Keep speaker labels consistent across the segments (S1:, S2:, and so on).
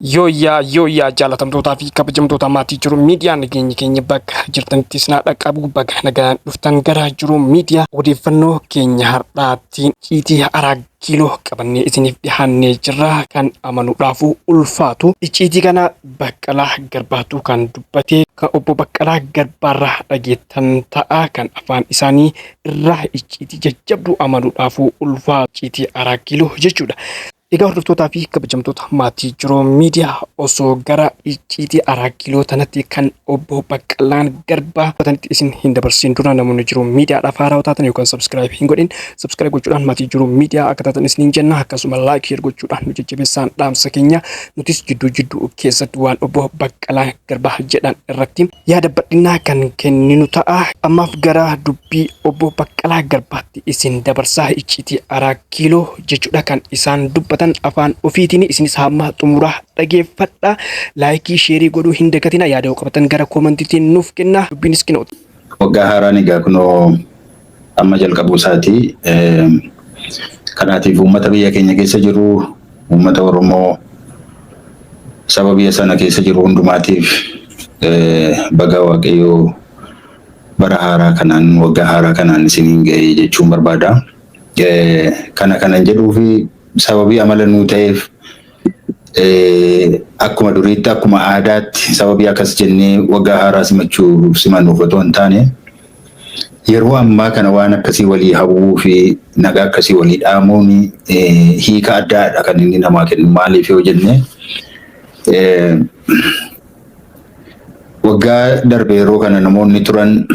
S1: Yooyyaa yooyyaa jaalatamtootaa fi kabajamtoota maatii jiru miidiyaa, nageenyi keenya bakka jirtanitti isin haa dhaqqabu. Baga nagaan dhuftan gara Jiru Miidiyaa. Odeeffannoo keenya har'aatiin icciitii Araa Kiiloo qabannee isiniif dhihaannee jirra, kan amanuudhaafuu ulfaatu. Icciitii kana Baqqalaa Garbaatu kan dubbate, kan obbo Baqqalaa Garbaarraa dhageettan ta'a, kan afaan isaanii irraa icciitii jajjabduu amanuudhaafuu ulfaatu, icciitii Araa Kiiloo jechuudha. Egaa hordoftootaa fi kabajamtoota maatii Jiruu Miidiyaa, osoo gara icciitii Araa Kiiloo tanatti kan obbo Baqqalaan Garbaa tanatti isin hin dabarsin dura, namoonni Jiruu Miidiyaadhaaf haarawaa taatan yookaan subscribe hin godhin, subscribe gochuudhaan maatii Jiruu Miidiyaa akka taatan isiniin jenna. Akkasuma like, share gochuudhaan nu jajjabeessaan dhaamsa keenya. Nutis jidduu jidduu keessatti waan obbo Baqqalaa Garbaa jedhan irratti yaada bal'inaa kan kenninu ta'a. Ammaaf gara dubbii obbo Baqqalaa Garbaatti isin dabarsaa. Icciitii Araa Kiiloo jechuudha kan isaan dubbatan afaan ofiitiin. Isinis hamma xumuraa dhageeffadha. Like, share godhuu hin dagatina. Yaada yoo qabatan gara commentiitiin nuuf kenna. Dubbiinis kinooti.
S2: Waggaa haaraan egaa kunoo amma jalqabuu isaati. Kanaatiif uummata biyya keenya keessa jiru, uummata Oromoo saba biyya sana keessa jiru hundumaatiif baga Waaqayyoo bara haaraa kanaan, waggaa haaraa kanaan isiniin ga'e jechuun barbaada. Kana kanan jedhuu fi sababii amala nuu ta'eef, akkuma duriitti, akkuma aadaatti sababii akkas jennee waggaa haaraa simachuu simannuuf otoo hin taane, yeroo ammaa kana waan akkasii walii hawwuu fi nagaa akkasii walii dhaamuun hiika addaadha kan inni namaa kennu. Maaliif yoo jenne, waggaa darbe yeroo kana namoonni turan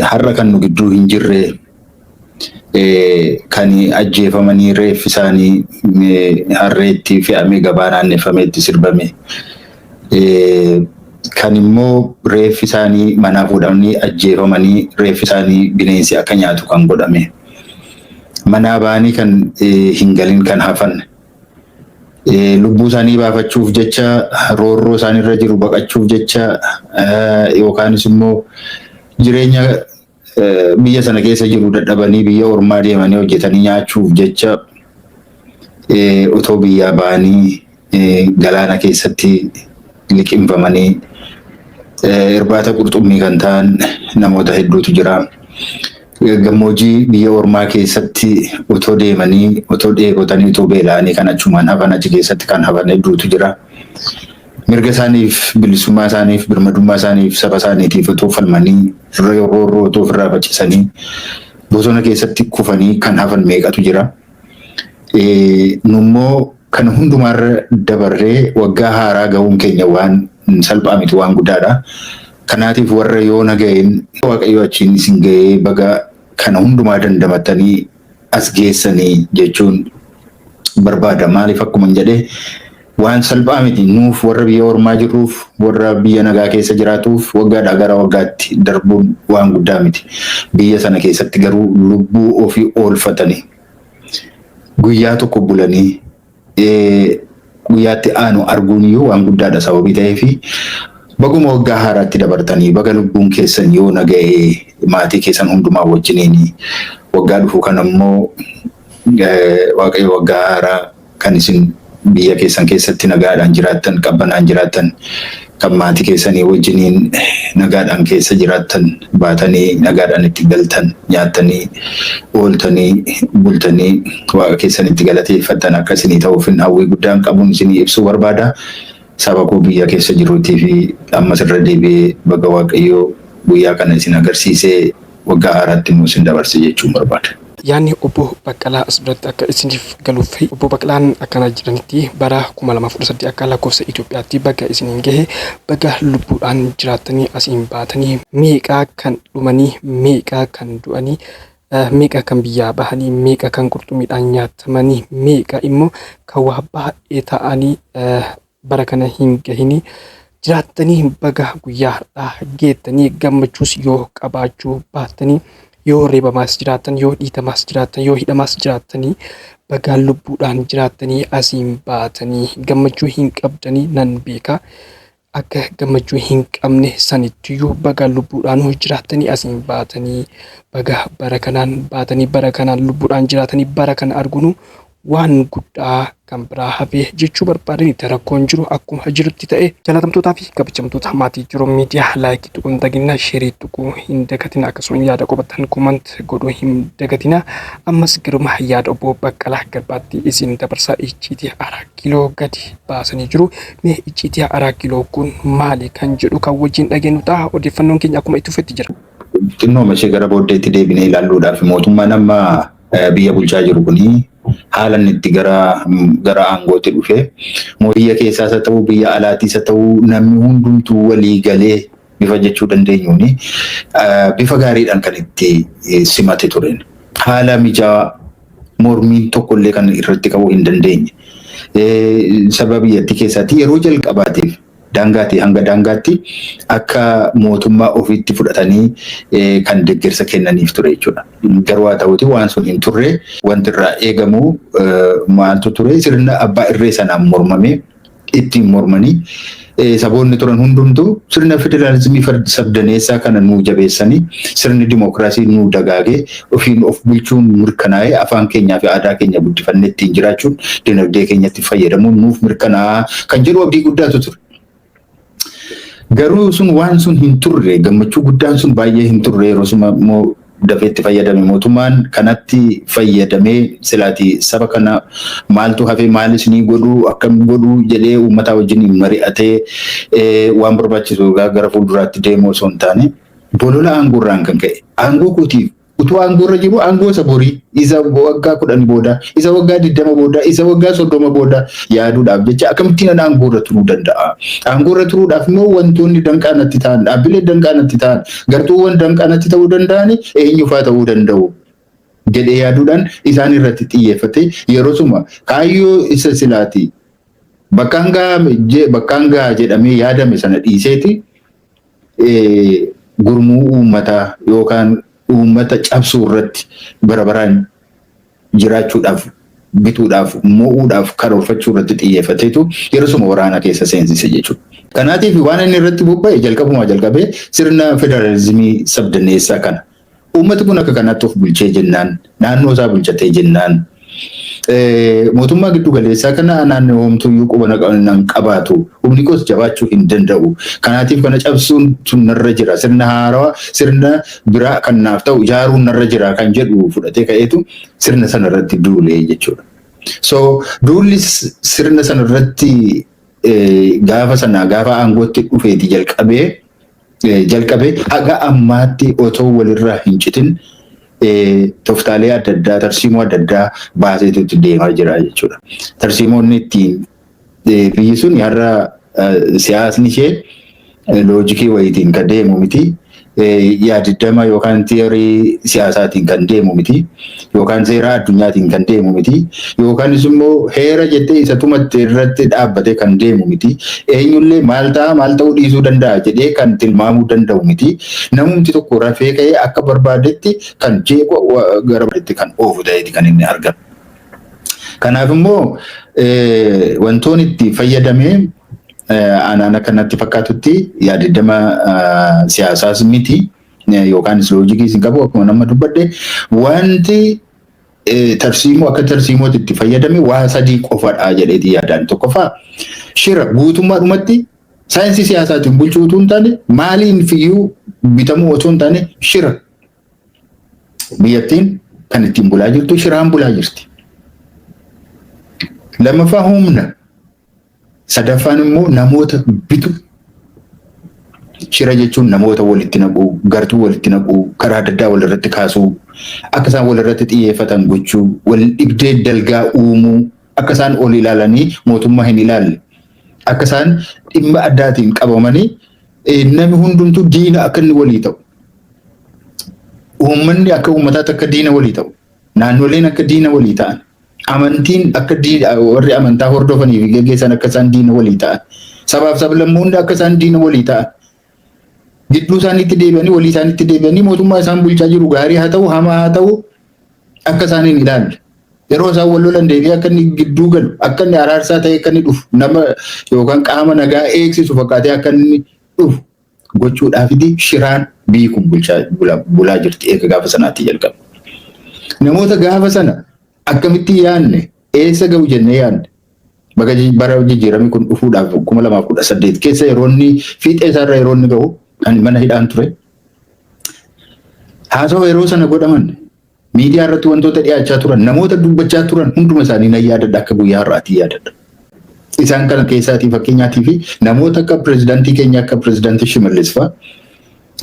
S2: har'a kan nu gidduu hin jirre, kan ajjeefamanii reeffi isaanii harreetti fe'amee gabaa naanneffamee itti sirbame, kan immoo reeffi isaanii manaa fuudhamanii ajjeefamanii reeffi isaanii bineensi akka nyaatu kan godhame, manaa ba'anii kan hin galin kan hafan, lubbuu isaanii baafachuuf jecha, roorroo isaanirra jiru baqachuuf jecha, yookaanis immoo jireenya biyya sana keessa jiru dadhabanii biyya ormaa deemanii hojjetanii nyaachuuf jecha otoo biyyaa ba'anii galaana keessatti liqimfamanii irbaata qurxummii kan ta'an namoota hedduutu jira. Gammoojjii biyya ormaa keessatti otoo deemanii, otoo dheebotanii, otoo beela'anii kan achumaan hafan, achi keessatti kan hafan hedduutu jira. Mirga isaaniif, bilisummaa isaaniif, birmadummaa isaaniif, saba isaaniitiif otoo falmanii, roorroo otoo ofirraa faccisanii bosona keessatti kufanii kan hafan meeqatu jira. Nummoo kana hundumaarra dabarree waggaa haaraa gahuun keenya waan salphaa miti, waan guddaadha. Kanaatiif warra yoona ga'een Waaqayyo achiin isin ga'ee, baga kana hundumaa dandamattanii as geessanii jechuun barbaada. Maaliif, akkuma jedhee, waan salphaa miti nuuf, warra biyya ormaa jirruuf, warra biyya nagaa keessa jiraatuuf waggaadhaa gara waggaatti darbuun waan guddaa miti. Biyya sana keessatti garuu lubbuu ofii oolfatanii guyyaa tokko bulanii guyyaatti aanu arguun iyyuu waan guddaadha. Sababii ta'eefi baguma waggaa haaraatti dabartanii, baga lubbuun keessan yoo naga'ee maatii keessan hundumaa wajjiniin waggaa dhufu kan ammoo Waaqayyo waggaa haaraa kan isin biyya keessan keessatti nagaadhaan jiraattan, qabbanaan jiraattan, kan maatii keessanii wajjiniin nagaadhaan keessa jiraattan, baatanii nagaadhaan itti galtan, nyaattanii ooltanii bultanii waaqa keessan itti galateeffattan akka isinii ta'uufin hawwii guddaan qabuun isinii ibsuu barbaada. Saba koo biyya keessa jiruutii fi ammas irra deebi'ee baga Waaqayyoo guyyaa kana isin agarsiisee waggaa haaraatti immoo isin dabarse jechuun barbaada.
S1: Yaadni obbo Baqqalaa as biratti akka isiniif galuuf, obbo Baqqalaan akkana jedhanitti, bara 2018 akka lakkoofsa Itoophiyaatti baga isiniin gahe, baga lubbuudhaan jiraattanii asiin baatanii. Meeqaa kan dhumanii, meeqaa kan du'anii, meeqa kan biyyaa bahanii, meeqa kan qurxummiidhaan nyaatamanii, meeqa immoo kan waa baay'ee ta'anii bara kana hin gahini jiraattanii baga guyyaa har'aa geettanii. Gammachuus yoo qabaachuu baattanii, yoo reebamaas jiraattan, yoo dhiitamaas jiraattan, yoo hidhamaas jiraattanii, baga lubbuudhaan jiraattanii asiin baatanii. Gammachuu hin qabdanii nan beeka. Akka gammachuu hin qabne sanittiyyuu baga lubbuudhaan jiraattanii asiin baatanii, baga bara kanaan baatanii, bara kanaan lubbuudhaan jiraatanii bara kana argunu Waan guddaa kan biraa hafee jechuu barbaadanitti rakkoon jiru akkuma jirutti ta'e, jaalatamtootaa fi kabajamtoota maatii Jiru Miidiyaa, like tuquu hin dagatina, share tuquu hin dagatina, akkasuma yaada qobatan comment godhuu hin dagatina. Ammas garuma yaada obbo Baqqalaa Garbaatti isin dabarsaa. Icciitii Araa Kiiloo gadi baasanii jiru. Mee icciitii Araa Kiiloo kun maali kan jedhu kan wajjin dhageenyu ta'a. Odeeffannoon keenya akkuma itti fufetti jira.
S2: Xinnooma ishee gara booddeetti deebinee ilaalluudhaaf, mootummaan amma biyya bulchaa jiru kuni haala inni itti gara aangootti dhufe, biyya keessaas haa ta'u, biyya alaatiis haa ta'u, namni hundumtuu walii galee bifa jechuu dandeenyuuni bifa gaariidhaan kan itti simate turen. Haala mijaawaa mormiin tokkollee kan irratti ka'uu hin dandeenye. Saba biyyattii keessaatti yeroo jalqabaatiif daangaatii hanga daangaatti akka mootummaa ofiitti fudhatanii kan deeggarsa kennaniif ture jechuudha. Garuu haa ta'uti, waan sun hin turre. Wanti irraa eegamu maaltu ture? Sirna abbaa irree sanaan mormamee, ittiin mormanii, saboonni turan hundumtuu sirna federaalizimii sabdaneessaa kana nuu jabeessanii, sirni dimookiraasii nuu dagaagee, ofiin of bulchuun mirkanaa'ee, afaan keenyaa fi aadaa keenya guddifannee ittiin jiraachuun, dinagdee keenyatti fayyadamuun nuuf mirkanaa'aa kan jedhu abdii guddaatu ture. Garuu sun waan sun hin turre. Gammachuu guddaan sun baay'ee hin turre. Yeroo suma immoo dafee itti fayyadame mootummaan kanatti fayyadamee, silaati saba kana maaltu hafe, maalis ni godhuu, akkam godhuu jedhee uummata wajjin mari'atee waan barbaachisu gara fuulduraatti deemuu osoo hin taane, bolola aangoorraan kan ka'e, aangoo kootiif utuu aangoorra jiru, aangoo isa borii, isa waggaa 10 booda, isa waggaa 20 booda, isa waggaa 30 booda yaaduudhaaf jecha akkamittiin an aangoorra turuu danda'a? Aangoorra turuudhaaf immoo wantoonni danqaa natti ta'an, dhaabbilee danqaa natti ta'an, gartuuwwan danqaa natti ta'uu danda'an eenyufaa ta'uu danda'u jedhee yaaduudhaan isaan irratti xiyyeeffate. Yeroo suma kaayyoo isa silaati bakkaan gahaa jedhamee yaadame sana dhiiseeti gurmuu uummataa yookaan uummata cabsuu irratti, bara baraan jiraachuudhaaf, bituudhaaf, mo'uudhaaf karoorfachuu irratti xiyyeeffateetu yeroo suma waraana keessa seensise jechuudha. Kanaatiif waan inni irratti bobba'e jalqabumaa jalqabee sirna federaalizimii sabdaneessaa kana. Uummati kun akka kanaatti of bulchee jennaan, naannoo isaa bulchatee jennaan, mootummaa giddu galeessaa kana naannoo homtuyyuu quba nan qabaatu, humni koos jabaachuu hin danda'u. Kanaatiif kana cabsuun sun narra jira. Sirna haarawaa, sirna biraa kan naaf ta'u ijaaruun narra jira kan jedhu fudhatee ka'eetu sirna sana irratti duulee jechuudha. So duulli sirna sana irratti gaafa sana, gaafa aangootti dhufeeti jalqabee haga ammaatti otoo walirraa hin citin tooftaalee adda addaa, tarsiimoo adda addaa baaseetu itti deemaa jira jechuudha. Tarsiimoonni ittiin biyyi sun har'a siyaasni ishee logic wayiitiin kan deemu miti. Yaadiddama yookaan theory siyaasaatiin kan deemu miti. Yookaan seera addunyaatiin kan deemu miti. Yookaanis immoo heera jettee isa tumatte irratti dhaabbatee kan deemu miti. Eenyullee maal ta'a, maal ta'uu dhiisuu danda'a jedhee kan tilmaamuu danda'u miti. Namumti tokko rafee ka'ee akka barbaadetti kan jeequ, gara barbaadetti kan oofu ta'eeti kan inni argamu. Kanaaf immoo wantoonni itti fayyadamee anaan akka natti fakkaatutti yaadiddama siyaasaas miti yookaan logic hin qabu. Akkuma nama dubbadhe, wanti tarsiimoo akka tarsiimootti itti fayyadame waa sadii qofadha jedheeti yaadaan. Tokkoffaa, shira. Guutummaadhumatti saayinsii siyaasaatiin bulchuu utuu hin taane, maaliin fiyyuu bitamuu otoo hin taane, shira. Biyyattiin kan ittiin bulaa jirtu shiraan bulaa jirti. Lammaffaa, humna. Sadaffaan immoo namoota bitu. Shira jechuun namoota walitti naquu, gartuu walitti naquu, karaa adda addaa walirratti kaasuu, akka isaan walirratti xiyyeeffatan gochuu, wal dhibdee dalgaa uumuu, akka isaan ol ilaalanii mootummaa hin ilaalle, akka isaan dhimma addaatiin qabamanii namni hundumtuu diina akka inni walii ta'u, uummanni akka uummataatti akka diina walii ta'u, naannoleen akka diina walii ta'an, amantiin akka warri amantaa hordofanii fi geggeessan akka isaan diina walii ta'an, sabaaf sablammoonni akka isaan diina walii ta'an, gidduu isaaniitti deebi'anii, walii isaaniitti deebi'anii, mootummaa isaan bulchaa jiru gaarii haa ta'u, hamaa haa ta'u, akka isaan hin ilaalle. Yeroo isaan wal lolan deebi'ee akka inni gidduu galu, akka inni araarsaa ta'e akka inni dhufu, nama yookaan qaama nagaa eegsisu fakkaatee akka inni dhufu gochuudhaafiti shiraan biyyi kun bulaa jirti eega gaafa sanaatti jalqabe. Namoota gaafa sana akkamitti yaadne Eessa ga'u jennee yaadne. Baga bara jijjiiramni kun dhufuudhaaf 2018 keessa yeroo inni fiixee isaarra yeroo inni ga'u ani mana hidhaan ture. Haasawaa yeroo sana godhaman, miidiyaa irratti wantoota dhiyaachaa turan, namoota dubbachaa turan hunduma isaanii nan yaadadha, akka guyyaa har'aatii yaadadha. Isaan kana keessaatii fakkeenyaatii fi namoota akka pirezidaantii keenya, akka pirezidaantii Shimallis fa'a,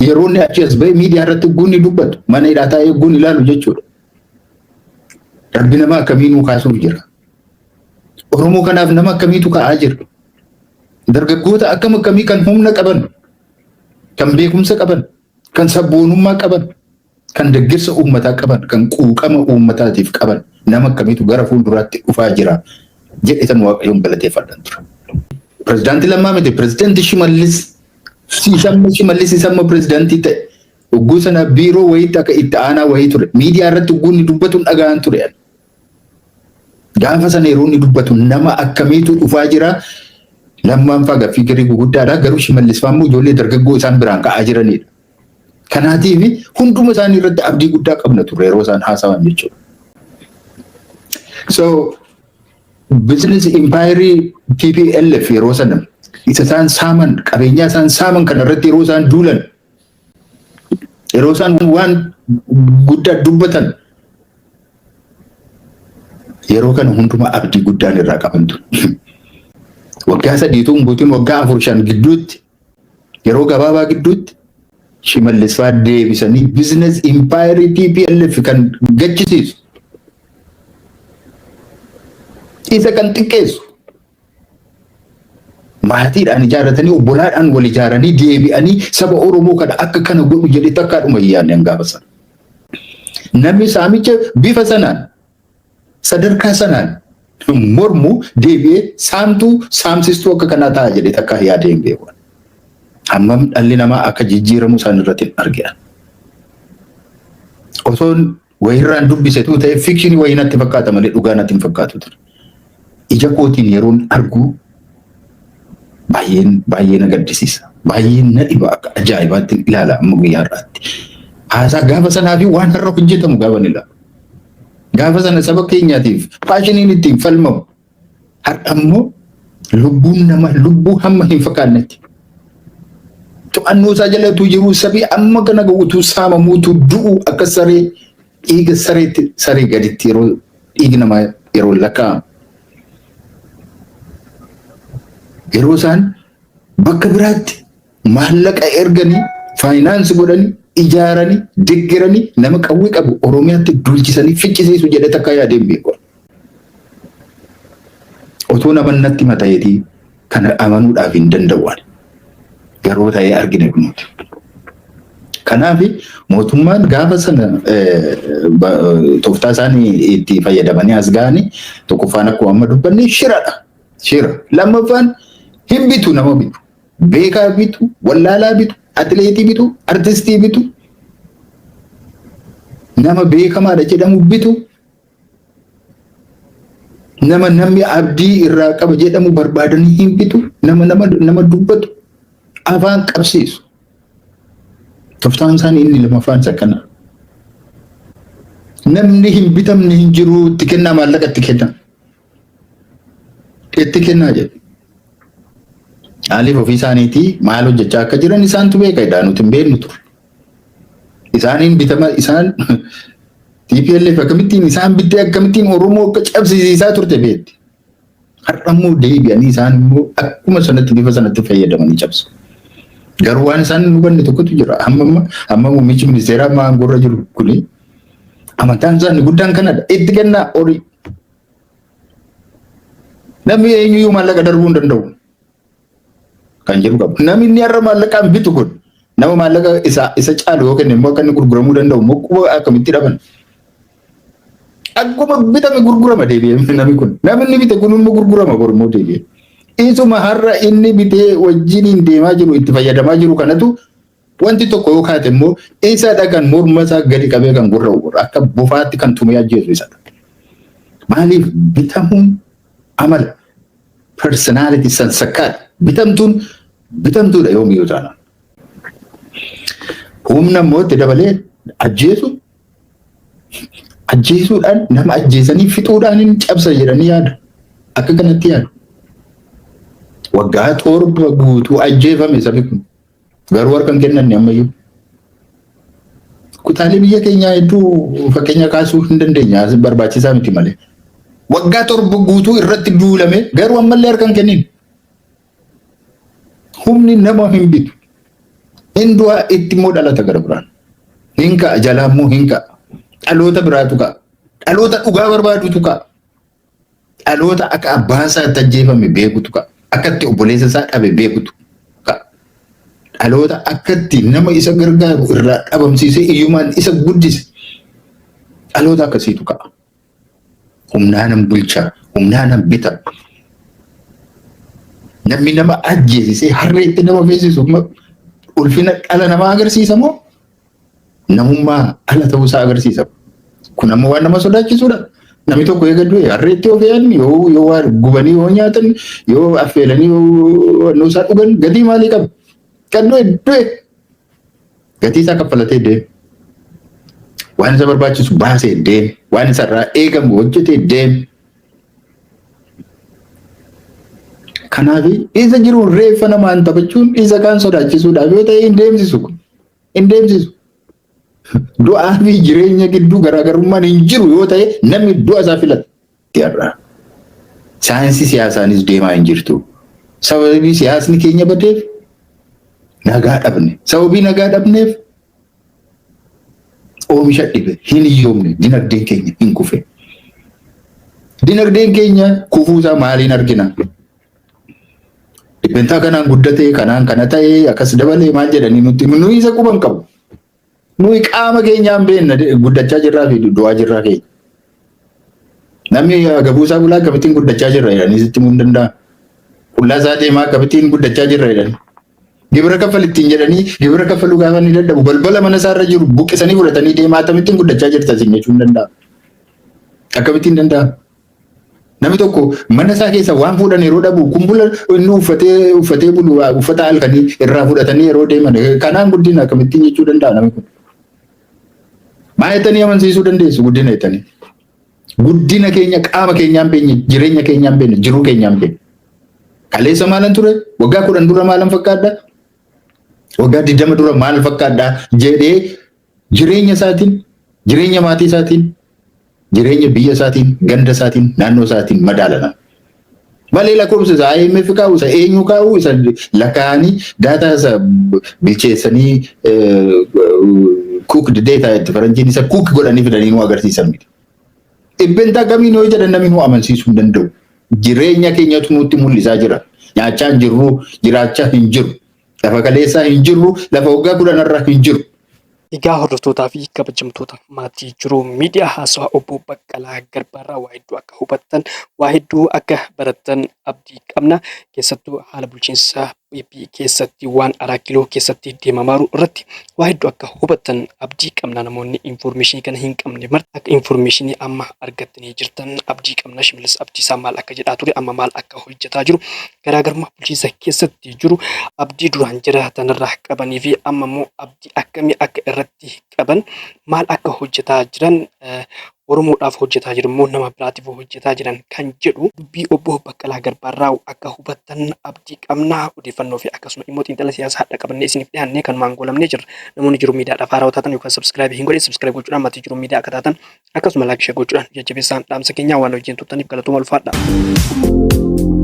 S2: yeroo inni achi as ba'e miidiyaa irratti guunni dubbatu, mana hidhaa taa'ee guun ilaalu jechuudha. Rabbi nama akkamii nuu kaasuuf jira? Oromoo kanaaf nama akkamiitu ka'aa jira? Dargaggoota akkam akkamii, kan humna qaban, kan beekumsa qaban, kan sabboonummaa qaban, kan deeggarsa uummataa qaban, kan quuqama uummataatiif qaban, nama akkamiitu gara fuulduraatti dhufaa jira jedhetan Waaqayyoon galateeffadhan ture. Pirezidaantii Lammaa miti, pirezidaantii Shimallis, isamma Shimallis isamma pirezidaantii ta'e, hogguu sana biiroo wayiitti akka itti aanaa wayii ture. Miidiyaa irratti hogguu inni dubbatu dhaga'an ture. Gaafa sana yeroo inni dubbatu nama akkamiitu dhufaa jira? Lammaan fa'aa gaaffii garii guguddaadha. Garuu Shimallis fa'aa immoo ijoollee dargaggoo isaan biraan ka'aa jiranidha. Kanaatiif hunduma isaanii irratti abdii guddaa qabna turre yeroo isaan haasawan jechuudha. So business empire TPLF yeroo sana isa isaan saaman, qabeenyaa isaan saaman kana irratti yeroo isaan duulan, yeroo isaan waan guddaa dubbatan, yeroo kana hunduma abdii guddaan irraa qabantu. Waggaa 3tu hin guutin, waggaa 4 5 gidduutti, yeroo gabaabaa gidduutti Shimallis fa'aa deebisanii business empire TPLF kan gachisiisu, isa kan xiqqeessu, maatiidhaan ijaarratanii, obbolaadhaan wal ijaaranii deebi'anii saba Oromoo kana akka kana godhu jedhee takkaadhuma hin yaadne gaafa sana. Namni saamicha bifa sanaan, sadarkaa sanaan mormu deebi'ee saamtuu saamsistuu akka kanaa ta'a jedhee takka yaadee hin beeku. Hammam dhalli namaa akka jijjiiramu isaan irratti hin argina. Osoon wayirraan dubbisetu ta'e fiction wayii natti fakkaata malee dhugaa natti hin fakkaatu ture. Ija kootiin yeroon argu baay'een baay'ee na gaddisiisa. Baay'ee na dhiba, akka ajaa'ibaatti ilaala amma guyyaa har'aatti. Haasaa gaafa sanaa fi waan har'a hojjetamu gaafa ni ilaalu. Gaafa sana saba keenyaatiif passioniin ittiin falmamu. Har'a immoo lubbuun nama lubbuu hamma hin fakkaannetti. To'annoo isaa jalatu jiru sabii amma kana ga'utu saamamuutu du'u, akka saree dhiiga sareetti, saree gaditti yeroo dhiigi namaa yeroo lakkaa'amu. Yeroo isaan bakka biraatti maallaqa erganii, finance godhanii, ijaaranii, deeggaranii, nama qawwee qabu Oromiyaatti duulchisanii ficcisiisu jedhee takka yaadeen beeku. Otoo nama natti matayeetii kana amanuudhaaf hin danda'u ani. Garuu ta'ee argine kunuuti. Kanaaf mootummaan gaafa sana tooftaa isaanii itti fayyadamanii as ga'anii, tokkoffaan akkuma amma dubbanne shiradha. Shira. Lammaffaan hin bitu, nama bitu. Beekaa bitu, wallaalaa bitu, atileetii bitu, artistii bitu, nama beekamaadha jedhamu bitu, nama namni abdii irraa qaba jedhamu barbaadanii hin bitu, nama dubbatu afaan qabsiisu. Tooftaan isaanii inni lammaffaan isa kana. Namni hin bitamne hin jiru, itti kennaa, maallaqa itti kennaa. Itti kennaa jedhu. Maaliif ofii isaaniitii maal hojjechaa akka jiran isaantu beeka, jedhaa nuti hin beeknu ture. Isaaniin bitama, isaan TPLF akkamittiin isaan bittee akkamittiin Oromoo akka cabsisiisaa turte beekti. Har'a immoo deebi'anii isaan immoo akkuma sanatti bifa sanatti fayyadamanii cabsu. Garuu waan isaan hin hubanne tokkotu jira. Amma muummichi ministeeraa amma aangoorra jiru kuni amantaan isaanii guddaan kanadha. Itti kennaa horii. Namni eenyuyyuu maallaqa darbuu hin danda'u. Kan jedhu qabu. Namni inni har'a maallaqaan bitu kun nama maallaqa isa caalu yoo kenne immoo akka inni gurguramuu danda'u immoo quba akkamitti dhaban? Akkuma bitame gurgurama deebi'ee namni kun. Namni inni bite kun immoo gurgurama bor immoo deebi'ee. Isuma har'a inni bitee wajjiniin deemaa jiru, itti fayyadamaa jiru kanatu wanti tokko yoo kaate immoo isadha kan morma isaa gadi qabee kan gurra'u, akka bofaatti kan tumee ajjeesu isadha. Maaliif bitamuun amala personality sansakkaadha. Bitamtuun bitamtuudha yoomiyyuu taanaan. Humna immoo itti dabalee ajjeesu. Ajjeesuudhaan nama ajjeesanii fixuudhaan hin cabsa jedhanii yaadu. Akka kanatti yaadu. Waggaa 7 guutuu ajjeefame sabi kun. Garuu harka hin kennanne ammayyuu. Kutaalee biyya keenyaa hedduu fakkeenya kaasuu hin dandeenya. Barbaachisaa miti malee. Waggaa 7 guutuu irratti duulame garuu ammallee harka hin kennin. Humni nama hin bitu. Hin du'a itti immoo dhalata gara biraan. Hin ka'a jalaa immoo hin ka'a. Dhaloota biraatu ka'a. Dhaloota dhugaa barbaadutu ka'a. Dhaloota akka abbaan isaa itti ajjeefame beekutu ka'a. Akka itti obboleessa isaa dhabe beekutu ka'a. Dhaloota akka itti nama isa gargaaru irraa dhabamsiisee iyyumaan isa guddise. Dhaloota akkasiitu ka'a. Humnaanan bulcha, humnaanan bita. Namni nama ajjeesisee harreetti nama feesisu ulfina dhala namaa agarsiisa moo namummaa ala ta'uusaa agarsiisa? Kun ammoo waan nama sodaachisudha. Namni tokko eega du'e harreetti yoo fe'an, yoo waa gubanii yoo nyaatan, yoo affeelanii yoo wannoo isaa dhugan gatii maalii qaba? Kan du'e du'e. Gatii isaa kaffalatee deeme. Waan isa barbaachisu baasee deeme. Waan isarraa eegamu hojjetee deeme. Kanaaf isa jiruun reeffa namaan taphachuun isa kaan sodaachisuudhaaf yoo ta'e hin deemsisu. Hin deemsisu. Du'aa fi jireenya gidduu garaagarummaan hin jiru yoo ta'e namni du'a isaa filata. Har'a saayinsii siyaasaanis deemaa hin jirtu. Sababii siyaasni keenya badeef nagaa dhabne. Sababii nagaa dhabneef oomisha dhibe, hin hiyyoomne, dinagdeen keenya hin kufe. Dinagdeen keenya kufuusaa maaliin argina? Dhibbentaa kanaan guddate, kanaan kana ta'e, akkas dabalee maal jedhanii nutti nuyi isa quban qabu. Nuyi qaama keenyaan beenna guddachaa jirraa fi du'aa jirraa keenya. Namni gabuusaa bulaa akkamittiin guddachaa jirra jedhanii sitti himuu hin danda'an. Qullaa isaa deemaa akkamittiin guddachaa jirra jedhanii. Gibira kaffal ittiin jedhanii gibira kaffaluu gaafa inni dadhabu balbala mana isaa irra jiru buqqisanii fudhatanii deemaa akkamittiin guddachaa jirta isin jechuu hin danda'amu. Akkamittiin danda'ama? Namni tokko mana isaa keessa waan fuudhan yeroo dhabu kumbula inni uffatee bulu uffata halkanii irraa fudhatanii yeroo deeman kanaan guddina akkamittiin jechuu danda'a namni kun? Maal jettanii amansiisuu dandeessu guddina jettanii? Guddina keenya qaama keenyaan beekne, jireenya keenyaan beekne, jiruu keenyaan beekne. Kaleessa maalan ture? Waggaa 10 dura maalan fakkaadha? Waggaa 20 dura maal fakkaadha? Jedhee jireenya isaatiin, jireenya maatii isaatiin, jireenya biyya isaatiin, ganda isaatiin, naannoo isaatiin madaalana. Malee lakkoofsa isa IMF kaa'u, isa eenyu kaa'u, isa lakkaa'anii daataa isa bilcheessanii cooked data itti faranjiin isa cook godhanii fidanii nu agarsiisan miti. Dhibbentaa kamiin yoo jedhan namni nu amansiisuu hin danda'u. Jireenya keenyatu nutti mul'isaa jira. Nyaachaa hin jirru, jiraachaa hin jiru. Lafa kaleessaa hin jirru, lafa waggaa kudhanarra hin jiru.
S1: Egaa hordoftootaa fi kabajamtoota maatii jiruu miidiyaa haasawaa obbo Baqqalaa Garbaarraa waa hedduu akka hubattan, waa hedduu akka barattan abdii qabna. Keessattuu haala bulchiinsa PP keessatti waan Araa Kiiloo keessatti deemamaaru irratti waa hedduu akka hubattan abdii qabna. Namoonni infoormeeshinii kana hin qabne marti akka infoormeeshinii amma argattanii jirtan abdii qabna. Shimallis Abdiisaa maal akka jedhaa ture, amma maal akka hojjetaa jiru, garaagarummaa bulchiinsa keessatti jiru, abdii duraan jiraatanirraa qabanii fi amma immoo abdii akkamii akka irratti qaban, maal akka hojjetaa jiran, Oromoodhaaf hojjetaa jiru immoo nama biraatiif hojjetaa jiran kan jedhu dubbii obbo Baqqalaa Garbaarraa akka hubattan abdii qabna. Odeeffannoo fi akkasuma immoo xiinxala siyaasaa hadha qabannee isiniif dhiyaanne kanumaan goolamnee jirra. Namoonni Jiruu Miidiyaadhaaf haarawaa taatan yookaan subscribe hin godhin subscribe gochuudhaan maatii Jiruu Miidiyaa akka taatan akkasuma like share gochuudhaan jajjabeessaan dhaamsa keenyaa waan wajjin turtaniif galatooma ulfaadha.